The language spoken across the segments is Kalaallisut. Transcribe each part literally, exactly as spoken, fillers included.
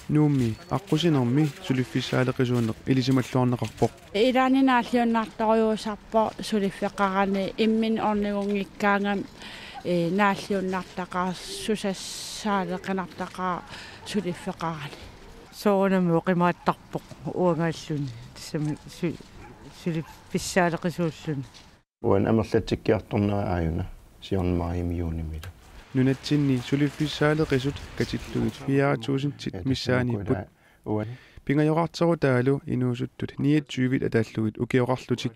Nuummi aqqusinermi suliffissaaleqisuuneq ilisimalluarneqarpoq. Ilaanni naalliunnartorujussuusarpoq suliffeqarani imminut ornigunngikkaangami, ee, naalliunnartaqaaq, susassaaleqinartaqaaq suliffeqarani. Soorunami oqimaattarpoq uangaalluni tassami su-, suliffissaaleqisuulluni. Uani amerlatsikkiartornera aajuna siorna maajimi juunimilu. Nunatsinni suliffissaaleqisut katillugit fire tusindit missaaniipput. Uani. Pingajoqarterutaalu inuusuttut niogtyve atallugit ukioqarlutik.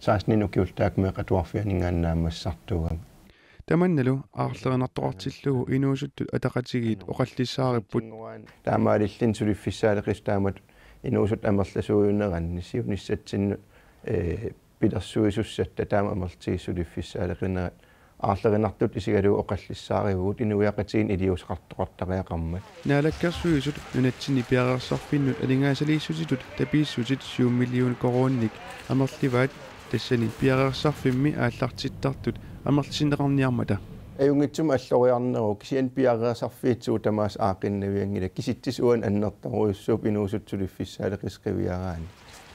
Seksten ukiultaak meeqqat atuarfianninngaanniit naammassisartuugami. Tamannalu aarlerinartoqartillugu inuusuttut ataqatigiit oqallissaaripput. Taamaalilluni suliffissaaleqisut taamatut inuusuttut amerlasuujuneranni siunissatsinnut, ee, pilersuisussatta taama amerlatigisut suliffissaaleqinerat aarlerinartutut isigalugu oqallissaarivugut inuiaqatigiinni iliuuseqartoqartariaqarmat. Naalakkersuisut nunatsinni piareersarfinnut aningaasaliissutitut tapiissutit syv million koruuninik amerlivaat tassani piareersarfimmi aallartittartut amerlisinneqarniarmata. Ajunngitsumik alloriarneruvoq kisianni piareersarfiit suut tamaasa aaqqinnavianngillat kisitsisit uani annertoorujussuupput inuusuttut suliffissaaleqisut qiviaraanni.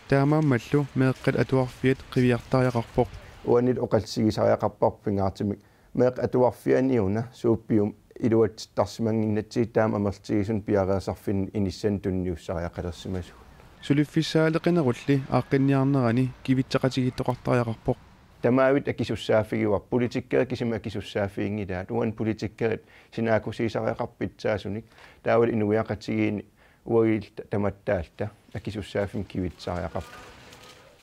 Taamaammallu meeqqat atuarfiat qiviartariaqarpoq. Uanilu oqallisigisariaqarparput pingaartumik meeqqat atuarfianni una suuppiummi iluatsittarsimannginnatsigit taama amerlatigisunik piareersarfinnut inissanik tunniussariaqalersimasugut. Suliffissaaleqinerulli aaqqinniarnerani kivitseqatigiittoqartariaqarpoq. Tamavitta akisussaaffigivarput, politikerit kisimik akisussaaffiginngilaat, uani politikerit sinaakkusiisariaqarput pitsaasunik, taavalu inuiaqatigiinni uagut tamattaalluta akisussaaffimmik kivitsisariaqarput.